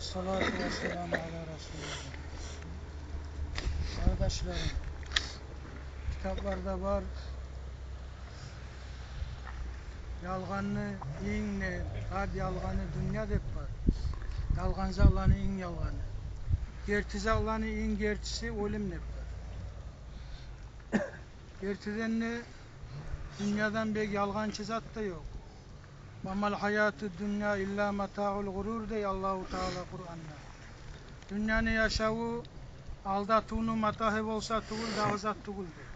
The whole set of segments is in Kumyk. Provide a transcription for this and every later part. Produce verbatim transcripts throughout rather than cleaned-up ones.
Салату вассаламу аля расулиллагь. Къардашларым, китапларда бар, ялгъанны инг де къад ялгъаны дюнья деп бар. Ялгъан затланы инг ялгъаны. Герти затланы инг гертиси оьлюм деп бар. Гертиден де дюньядан бек ялгъанчы зат да ёкъ. «Ва мал гьаяту ддунья илла матаъул гъурур», — дей Аллагьу Таала Къуранда. Дюньяны яшаву алдатывну матагьы болса тюгюл, дагъы зат тюгюл дей.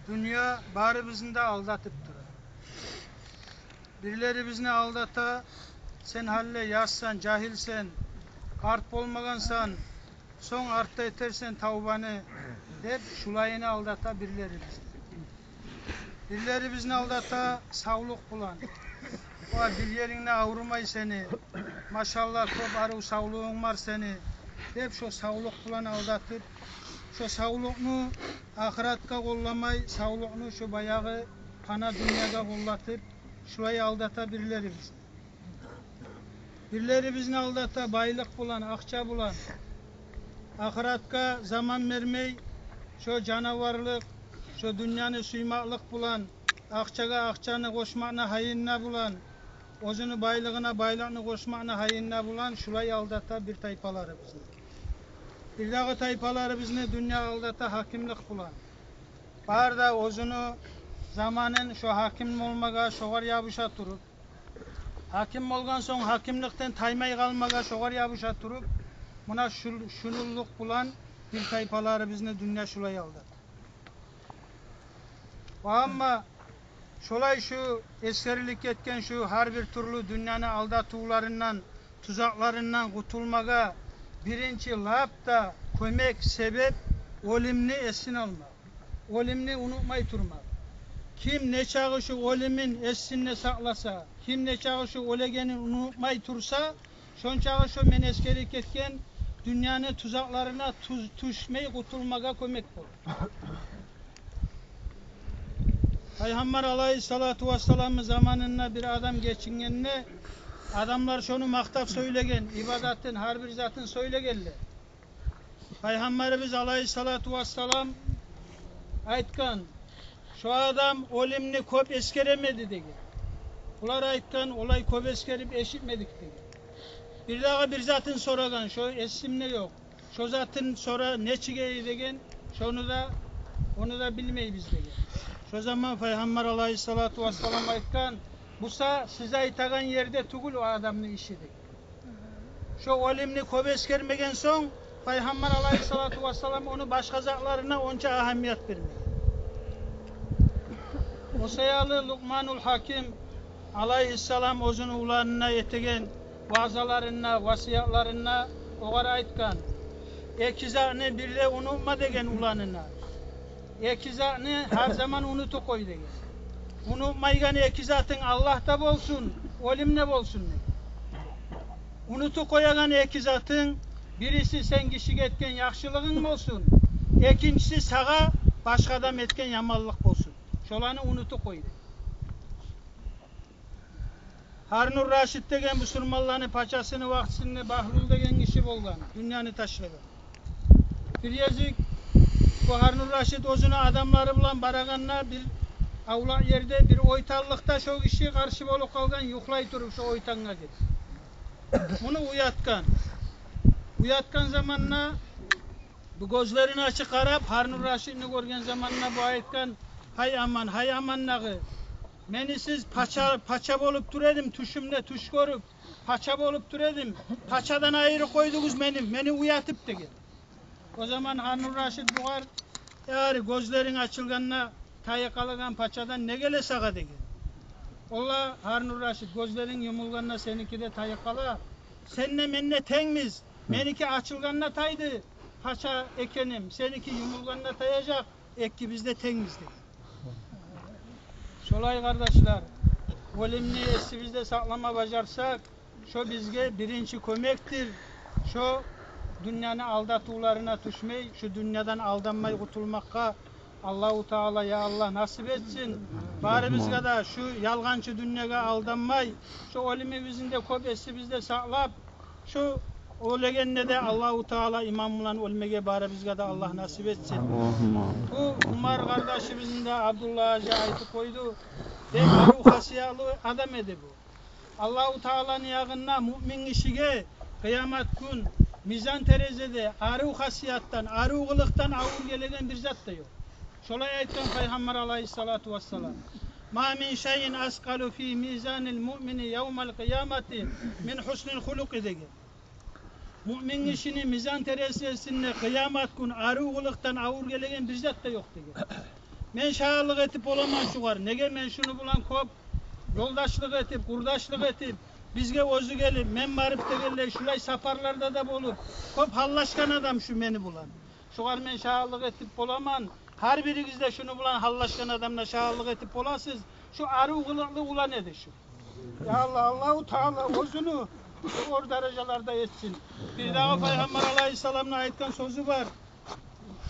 Дюнья барыбызны да алдатып тура. Бирлерибизни алдата: «Сен гьали яшсан, жагьилсен, къарт болмагъансан, сонг артда этерсен тавбаны», — деп, шулайын алдата бирлерибизни. Бирлерибизни алдата савлукъ булан: «Ва, бир ерингде аврумай сени, машаллагь, кёп арив савлугъунг бар сени», — деп, шо савлукъ булан алдатып, шо савлукъну ахыратгъа къолламай, савлукъну шо баягъы пана дюньягъа къоллатып, шулай алдата бирлерибизни. Бирлерибизни алдата байлыкъ булан, акъча булан. Ахыратгъа заман бермей, шо жанаварлыкъ, шо дюньяны сюймеклик булан, акъчагъа акъчаны къошмакъны гьайында булан, оьзюню байлыгъына байлыкъны къошмакъны гьайында булан шулай алдата бир тайпаларыбызны. Бирдагъы тайпаларыбызны дюнья алдата гьакимлик булан. Бары да оьзюню заманын шо гьаким болмагъа шогъар ябуша туруп, гьаким болгъан сонг гьакимликден таймай къалмагъа шогъар ябуша туруп, муна шул-, шулуллукъ булан бир тайпаларыбызны дюнья шулай алдата. Ва амма шолай шу эсгерилип гетген шу гьар бир тюрлю дюньяны алдатывларындан, тузакъларындан къутулмагъа биринчи лап да кёмек себеп оьлюмню эсине алмакъ, оьлюмню унутмай турмакъ. Ким нечакъы шу оьлюмюн эсинде сакъласа, ким нечакъы шу оьлегенин унутмай турса, шончакъы шо мен эсгерип гетген дюньяны тузакъларына туз-, тюшмей къутулмагъа кёмек болур. Пайхаммар алайгьиссалату вассаламны заманында бир адам гечингенде, адамлар шону макътап сёйлеген, ибадатын, гьар бир затын сёйлегенлер. Пайхаммарыбыз алайгьиссалату вассалам айтгъан: «Шо адам оьлюмню кёп эсгеремеди», — деген. Булар айтгъан: «Олай кёп эсгерип эшитмедик», — деген. Бирдагъы бир затын сорагъан: «Шо эсимде ёкъ. Шо затын сора нечик эди?» — деген. «Шону да, ону да билмейбиз», — деген. Шо заман Пайхаммар алайгьиссалату вассалам айтгъан: «Буса сиз айтагъан ерде тюгюл о адамны иши», — деген. Шо оьлюмню кёп эсгермеген сонг, Пайхаммар алайгьиссалату вассалам ону башгъа затларына онча агьамият бермеген. О саялы Лукъманул Гьаким алайгьиссалам оьзюню уланына этеген ваъзаларында, васиятларында огъар айтгъан: «Эки затны бирде унутма», — деген уланына. «Эки затны гьар заман унутуп къой», — деген. «Унутмайгъан эки затынг Аллагь да болсун, оьлюм де болсун», — деген. «Унутуп къоягъан эки затынг, бириси сен гишиге этген яхшылыгъынг болсун, экинчиси сагъа башгъа адам этген яманлыкъ болсун. Шоланы унутуп къой», — деген. Гьарунур Рашид деген бусурманланы пачасыны вакътисинде Багьлул деген гиши болгъан, дюньяны ташлагъан. Бир гезик бу Гьарунур Рашид оьзюню адамлары булан барагъанда, бир авлакъ ерде, бир ойтанлыкъда шо гиши къаршы болуп къалгъан, юхлай туруп шо ойтангъа гетип. Муну уятгъан. Уятгъан заманда бу гёзлерин ачып къарап, Гьарунур Рашидни гёрген заманда бу айтгъан: «Гьай аман, гьай аман дагъы. Мени сиз пача, пача болуп тура эдим, тюшюмде тюш гёрюп, пача болуп тура эдим. Пачадан айырып къойдугъуз мени, мени уятып», — деген. О заман Гьарунур Рашид бугъар: «Яри, гёзлеринг ачылгъанда тайып къалагъан пачадан не геле сагъа?» — деген. «Олла, Гьарунур Рашид, гёзлеринг юмулгъанда сеники де тайып къала. Сен де, мен де тенгбиз. Меники ачылгъанда тайды, пача экеним, сеники юмулгъанда таяжакъ, экибиз де тенгбиз», — деген. Шолай, къардашлар, оьлюмню эсибизде сакълама бажарсакъ, шо бизге биринчи кёмекдир. Шо дюньяны алдатывларына тюшмей, шу дюньядан алданмай къутулмакъгъа Аллагьу Таала, я Аллагь, насип этсин. Барыбызгъа да шу ялгъанчы дюньягъа алданмай, шу оьлюмюбюзню де кёп эсибизде сакълап, шу Оьлегенде де Аллагьу Таала иман булан оьлмеге барыбызгъа да Аллагь насип этсин. Аллагьумма амин. Бу Умар къардашыбызны да Абдулла гьажи айтып къойду. Бек арив хасиятлы адам эди бу. Аллагьу Тааланы ягъында муъмин гишиге къыямат гюн мизан терезеде арив хасиятдан, арив къылыкъдан авур гелеген бир зат да ёкъ. Шолай айтгъан Пайхаммар алайгьиссалату вассалам: «Ма мин шайин аскъалу фи мизанил муъмини явмал къиямати мин гьуснил хулукъи», – деген. Муъмин гишини мизан терезесинде къыямат гюн арив къылыкъдан авур гелеген бир зат да ёкъ деген. Мен шагьатлыкъ этип боламан шугъар. Неге, мен шуну булан кёп ёлдашлыкъ этип, къурдашлыкъ этип, бизге оьзю гелип, мен барып дегенлей, шулай сапарларда да болуп, кёп гьаллашгъан адам шу мени булан. Шугъар мен шагьатлыкъ этип боламан. Гьар биригиз де шуну булан гьаллашгъан адамгъа шагьатлыкъ этип боласыз. Шу арив къылыкълы улан эди шу. Я Аллагь, Аллагьу Таала оьзюню зор даражаларда этсин. Бирдагъы Пайхаммар алайгьиссаламны айтгъан сёзю бар.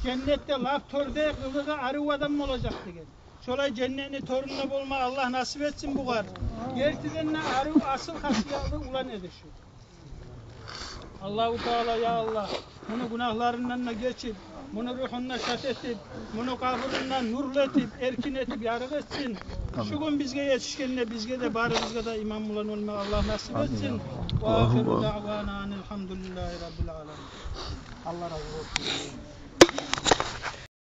Женнетде лап тёрде къылыгъы арив адам болажакъ деген. Шолай женнетни тёрюнде болма Аллагь насип этсин бугъар. Гертиден де арив, асыл хасиятлы улан эди шу. Аллагьу Таала, я Аллагь, муну гюнагьларындан да гечип, муну ругьун да шат этип, муну къабурун да нурлу этип, эркин этип, ярыкъ этсин. Шу гюн бизге етишгенде, бизге де, барыбызгъа да иман булан оьлмек Аллагь насип этсин. Ва ахиру даъвана анил гьамдулиллагьи раббил аламин. Аллагь рази болсун.